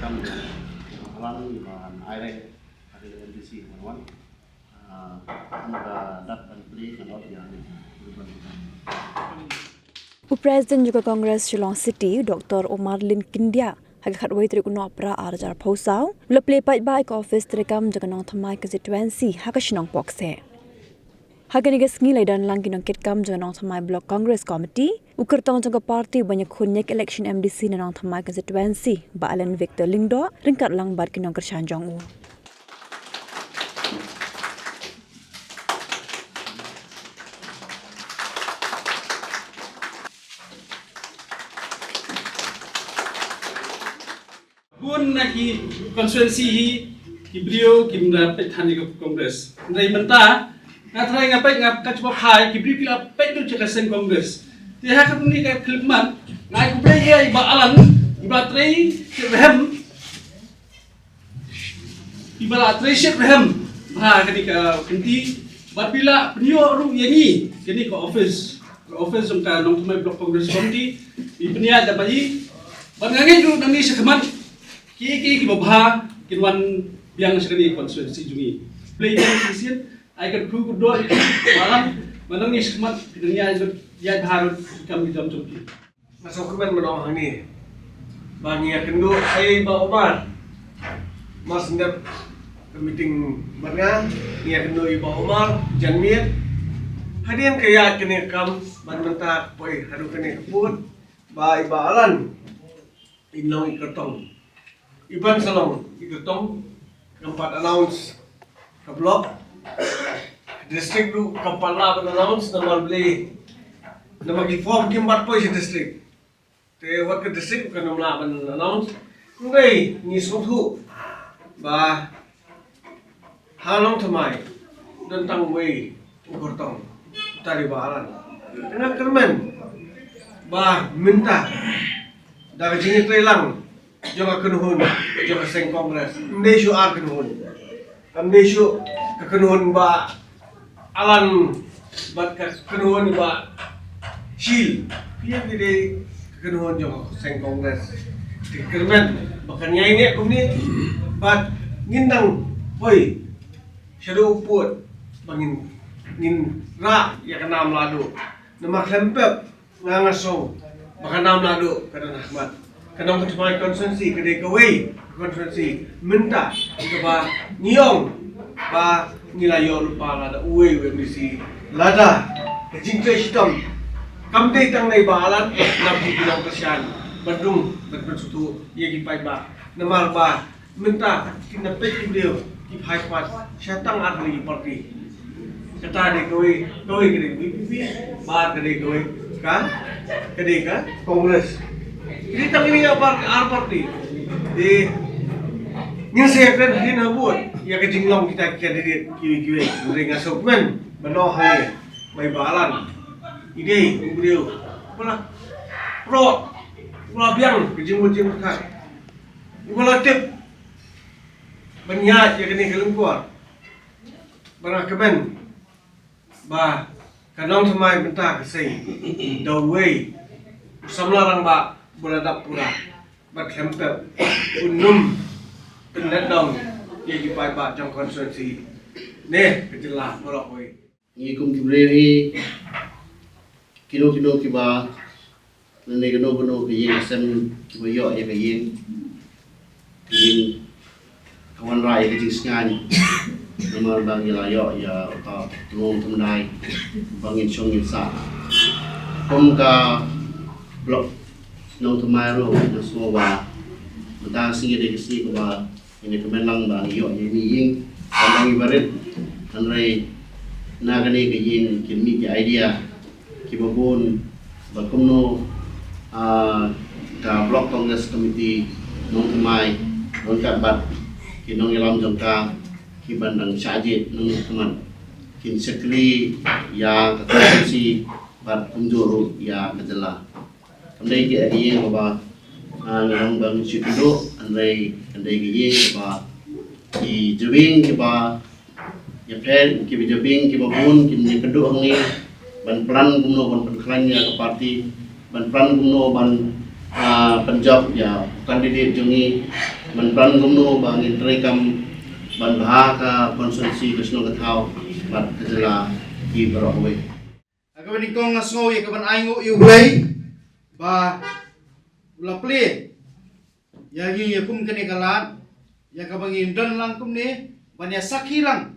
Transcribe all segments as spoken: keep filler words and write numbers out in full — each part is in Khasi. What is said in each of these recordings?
kam jong Alan, iba ai re ha ka M D C ban wan. Ah, kum ka dak ban plie ka lot ïa ni. U President jong ka Congress Shillong City, Doctor Omar Lin Kindia, ha ka khatwei tarik u Nohprah ar hajar arphew saw, u la plie paidbah ïa ka office treikam jong ka nongthymmai constituency ha ka shnong Pokse. Ha kane ka sngi la ïadon lang ki nongkitkam jong ka Nongthymmai Block Congress Committee, u kyrtong jong ka party uban ïakhun ïa ka election M D C na Nongthymmai constituency, Bah Alan Victor Lyngdoh, ryngkat lang bad ki nongkyrshan jong u. Bun na ki constituency hi ki briew kim da peit than ïa ka Congress. Hynrei mynta nga tharai nga peit nga ka jubab hai ki briew ki la peit lut sha ka seng Congress. Te ha kane ka khyllipmat nga ai khublei ïa i Bah Alan iba trei shitrhem. Iba la trei shitrhem ha kane ka kynti bad phi la pynïoh ruh ïa ngi kane ka office. Ka office jong ka Nongthymmai Block Congress Committee. I pynïaid da ba i. Bad nga ngeit ruh nangne shakhmat ki ki ki babha kin wan biang sha kane ka constituency jong ngi. Phi ïa shisien ai ka kyrkhu kyrdoh ïa ki ba lang ba nangne shakhmat phi dang ïaid ïaid bha ruh ki kam ki jam jong phi. Nga sngewkmen ban ong hangne ba ngi ïakynduh sa ïa i Bah Omar. Mar shen dep ka meeting bad nga, ngi ïakynduh ïa i Bah Omar janmiet. Hadien ka ïaid kane ka kam bad mynta ka poi haduh kane ka pud ba i Bah Alan in long i kyrtong. Iban sa long i kyrtong kam pat announce ka block, ka district ruh kam pat lah ban announce namar balei, namar ki form kim pat poi sha district. Te wat ka district kan ym lah ban announce. Hynrei ngi sngewthuh ba ha Nongthymmai don tang uwei u kyrtong, uta i Bah Alan. Nga kyrmen ba mynta da ka jingïatreilang jong ka kynhun jong ka seng Congress, ym dei shuh ar kynhun. Kam dei shuh ka kynhun Bah Alan bad ka kynhun Bah Shil. Phi ïa phi dei ka kynhun jong ka seng Congress. Te kyrmen ba kan ïai neh kumne bad ngin dang poi shaduh u pud ba ngin, ngin rah ïa ka nam lahduh. Namar khlem pep nga nga sngew ba ka nam lahduh ka don ha khmat. Ka Nongthymmai constituency ka dei kawei ka constituency mynta kaba ngi ong ba ngi la ïoh lypa lada uwei u M D C, lada ka jingtrei shitom kam dei tang na i Bah Alan, na phi ki nongkyrshan ban rung ban pynsngewthuh ïa ki paidbah. Namar ba mynta ki na peit ki briew ki phai pat sha tang ar tylli ki party. Kata dei kawei, kawei ka dei ka V P P, ba ka dei kawei ka, ka dei ka Congress. Ki dei tang kine ar par-, ar party. Te ngin sa ïakren hadien habud ïa ka jinglong kita ki candidate kiwei kiwei. Hynrei nga sngewkmen ban ong hangne ba i Bah Alan i dei u briew uba la prot, uba la biang ka jingmut jingpyrkhat, uba la tip ban ïaid ïa kane ka lyngkor. Ba nga kmen ba ka Nongthymmai mynta ka seng da uwei u samla rangbah ba la dap pura bad khlem pep un ym pynlong ïa ki paidbah jong constituency ne ka jylla baroh kawei. Ngi kum ki briew hi, kino kino kiba, lane kano kano ka ïing ka sem kiba ïoh ïa ka ïing, ka ïing ka wanrah ïa ka jingsngewsih. Namar ba ngi la ïoh ïa uta u nongthymmai ba ngin shong ngin sah. Kum ka block Nongthymmai ruh, nga sngew ba mynta ka sngi dei ka sngi kaba ngin ïa kmen lang ba ngi ïoh ïa kane ka ïing. Ba ngi barit Hynrei na kane ka ïing kin mih ki idea kiba bun ba kumno, ah, ka Block Congress Committee Nongthymmai ryngkat bad ki nongïalam jong ka kiban dang shah jied nongkhmat kin shakri ïa ka constituency bad kumjuh ruh ïa ka jylla. Kam dei ka ïing kaba, ah, nga ong ba ngi shu kynduh, hynrei kam dei ka ïing kaba ki jabieng kiba ïapher, kiba jabieng kiba bun kin ïakynduh hangne ban plan kumno ban pynkhlaiñ ïa ka party, ban plan kumno ban, ah, pynjop ïa u candidate jong ngi, ban plan kumno ba ngin treikam ban bha ka constituency, ka shnong ka thaw bad ka jylla ki baroh kawei. Ha kaba nyngkong nga sngew ïa kaban ai nguh ïa U Blei ba u la plie ïa ngi ïa kum kane ka lad, ïa kaba ngin don lang kumne ban ïa sakhi lang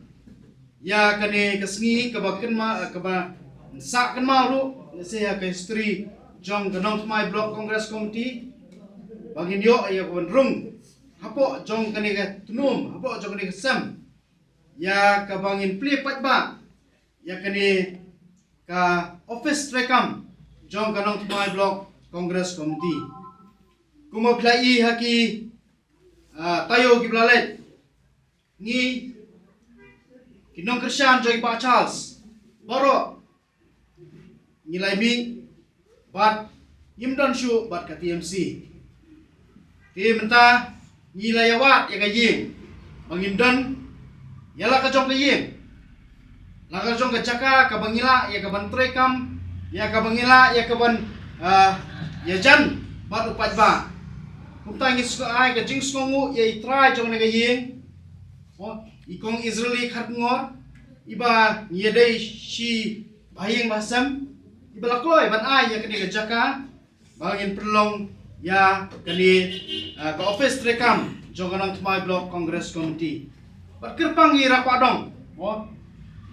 ïa kane ka sngi kaba kynmaw, kaba sah kynmaw ruh lehse ha ka history jong ka Nongthymmai Block Congress Committee, ba ngin ïoh ïa kaban rung hapoh jong kane ka tnum, hapoh jong kane ka sem, ïa kaba ngin plie paidbah ïa kane ka office treikam jong ka Nongthymmai Block Congress Committee. Kumba phi la i ha ki, ah, taïew kiba la leit, ngi ki nongkyrshan jong i Bah Charles baroh ngi la mih bad ngim don shuh bad ka T M C. Te mynta ngi la ïa wad ïa ka ïing ba ngin don ïa la ka jong ka ïing, la ka jong ka jaka kaba ngi lah ïa kaban treikam, ïa kaba ngi lah ïa kaban, ah, ïajan bad u paidbah. Kumta ngi sngew ai ka jingsngewnguh ïa i trai jong kane ka ïing, oh, i Kong Israeli Kharkongor, iba ngi ïadei shi ba ïing ba sem, iba la kloi ban ai ïa kane ka jaka ba ngin pynlong ïa kane, ah, ka office treikam jong ka Nongthymmai Block Congress Committee. Bad kyrpang ïa i Rangbah Dong, oh,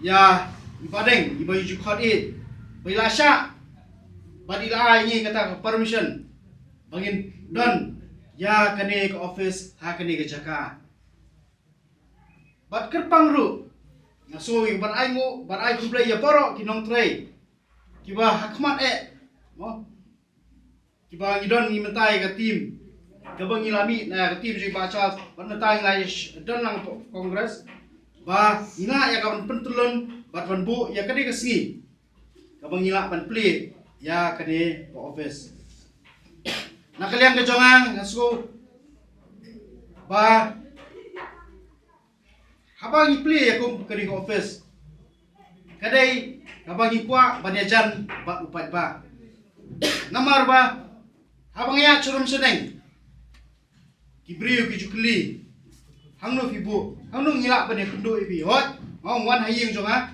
ïa i Bah Deng, iba ïa ju khot ïa, ba i la shah bad i la ai ngi kata ka permission ba ngin don ïa kane ka office ha kane ka jaka. Bad kyrpang ruh nga sngew ïa kaban ai nguh, ban ai khublei ïa baroh ki nongtrei kiba ha khmat eh, mo, kiba ngi don ngi mynta ïa ka team kaba ngi la mih na ka team jong i Bah Charles, bad mynta ngi la ïa sh-, don lang hapoh Congress, ba ngi lah ïa kaban pyntyllun bad ban buh ïa kane ka sngi kaba ngi lah ban plie ïa kane ka office. Na ka liang ka jong nga, nga sngew ba haba ngi plie ïa kum kane ka office, ka dei kaba ngi kwah ban ïajan bad u paidbah. Namar ba haba ngi ïaid sharum shaneng, ki briew ki ju kylli, hangno phi buh, hangno ngi lah ban ïakynduh ïa phi. Hooid, nga ong wan ha ïing jong nga.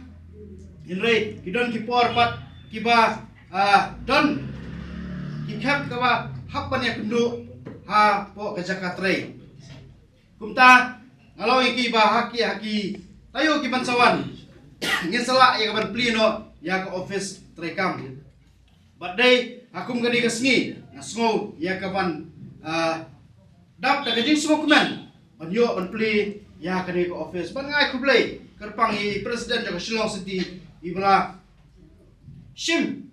Hynrei ki don ki por pat kiba, ah, don ki khep kaba hap ban ïakynduh hapoh ka jaka trei. Kumta nga la ong ïa ki ba ha ki, ha ki taïew kiban sa wan ngin sa lah ïa kaban plie noh ïa ka office treikam. Bad dei ha kum kane ka sngi nga sngew ïa kaban, ah, dap da ka jingsngewkmen ban ïoh ban plie ïa kane ka office. Bad nga ai khublei kyrpang ïa i President jong ka Shillong City, iba la shim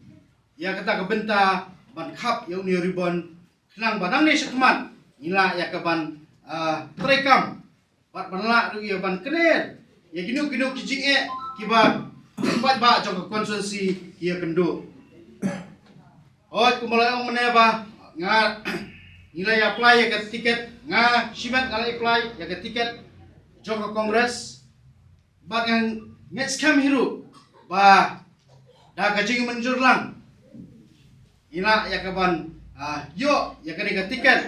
ïa kata ka bynta ban khap ïa une u ribbon, khnang ba nangne shakhmat ngi lah ïa kaban, ah, treikam bad ban lah ruh ïa ban kner ïa kino kino ki jingeh kiba paidbah jong ka constituency ki ïakynduh. Hooid, kumba la ong mynne ba nga, ngi la ïa apply ïa ka ticket, nga shimet nga la apply ïa ka ticket jong ka Congress. Bad nga ngeit skhem hi ruh ba da ka jingmynjur lang ngi lah ïa kaban, ah, ïoh ïa kane ka ticket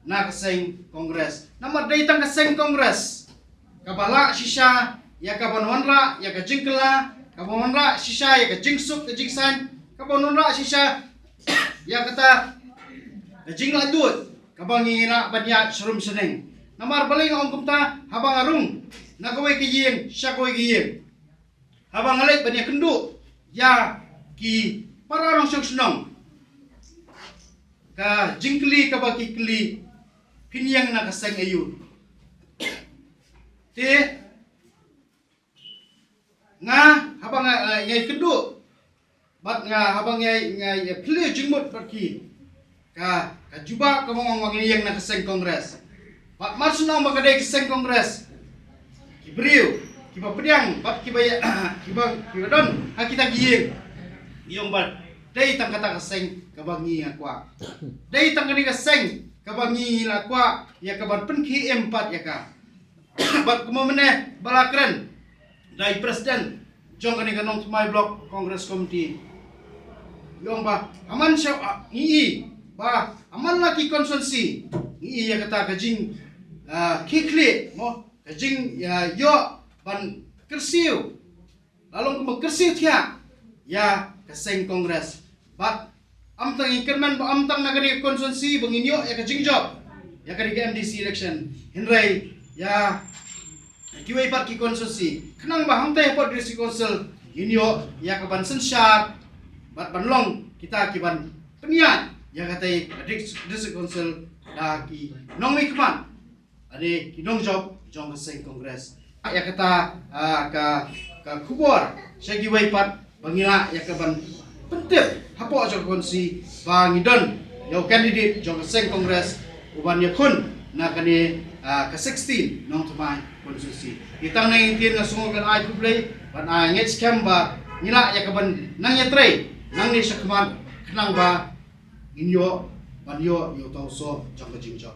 na ka seng Congress. Namar dei tang ka seng Congress kaba lah shisha ïa kaban wanrah ïa ka jingkylla, kaban wanrah shisha ïa ka jingsuk ka jingsaiñ, kaban wanrah shisha ïa kata ka jinglaitluid kaba ngi lah ban ïaid sharum shaneng. Namar balei nga ong kumta, haba nga rung na kawei ka ïing sha kawei ka ïing, haba nga leit ban ïakynduh ïa ki para nongshong shnong, ka jingkylli kaba ki kylli, phin ïeng na ka seng aïu? Te Nga haba nga, eh, nga ïakynduh bad nga haba nga, nga ïaphylliew jingmut bad ki, ka, ka jubab ka ong ba ngin ïeng na ka seng Congress. Bad mar shu ong ba ka dei ka seng Congress, ki briew kiba pdiang bad kiba ïa, kiba, kiba don ha kita ki ïing, ki ong ba dei tang kata ka seng kaba ngi la kwah. Dei tang kane ka seng kaba ngi la kwah ïa kaban pynkhie em pat ïa ka. Bad kumne ba la kren da i president jong kane ka Nongthymmai Block Congress Committee, i ong ba ha man sha, ah, ngi i ba ha man la ki constituency ngi i ïa kata ka jing, ah, khie khlieh mo, ka jing, ah, ïoh ban kyrsiew, la long kumba kyrsiew thiah ïa ka seng Congress. Bad ym tang, ngi kyrmen ba ym tang na kane ka constituency ba ngin ïoh ïa ka jingjop ïa kane ka M D C election, hynrei ïa kiwei pat ki constituency, khnang ba hangtei hapoh District Council ngin ïoh ïa kaban synshar bad ban long kita kiban pynïaid ïa katei ka District Council da ki nongmihkhmat lane ki nongjop jong ka seng Congress. Ïa kata, ah, ka, ka khubor sha kiwei pat ba ngi lah ïa kaban pyntip hapoh jong ka constituency ba ngi don ïa u candidate jong ka seng Congress uban ïakhun na kane, ah, ka sixteen Nongthymmai constituency. Ïa tang na ïing tien nga sngew kan ai khublei ban ai ngeit skhem ba ngi lah ïa kaban nang ïatrei nangne shakhmat khnang ba ngin ïoh ban ïoh ïa uta u soh jong ka jingjop.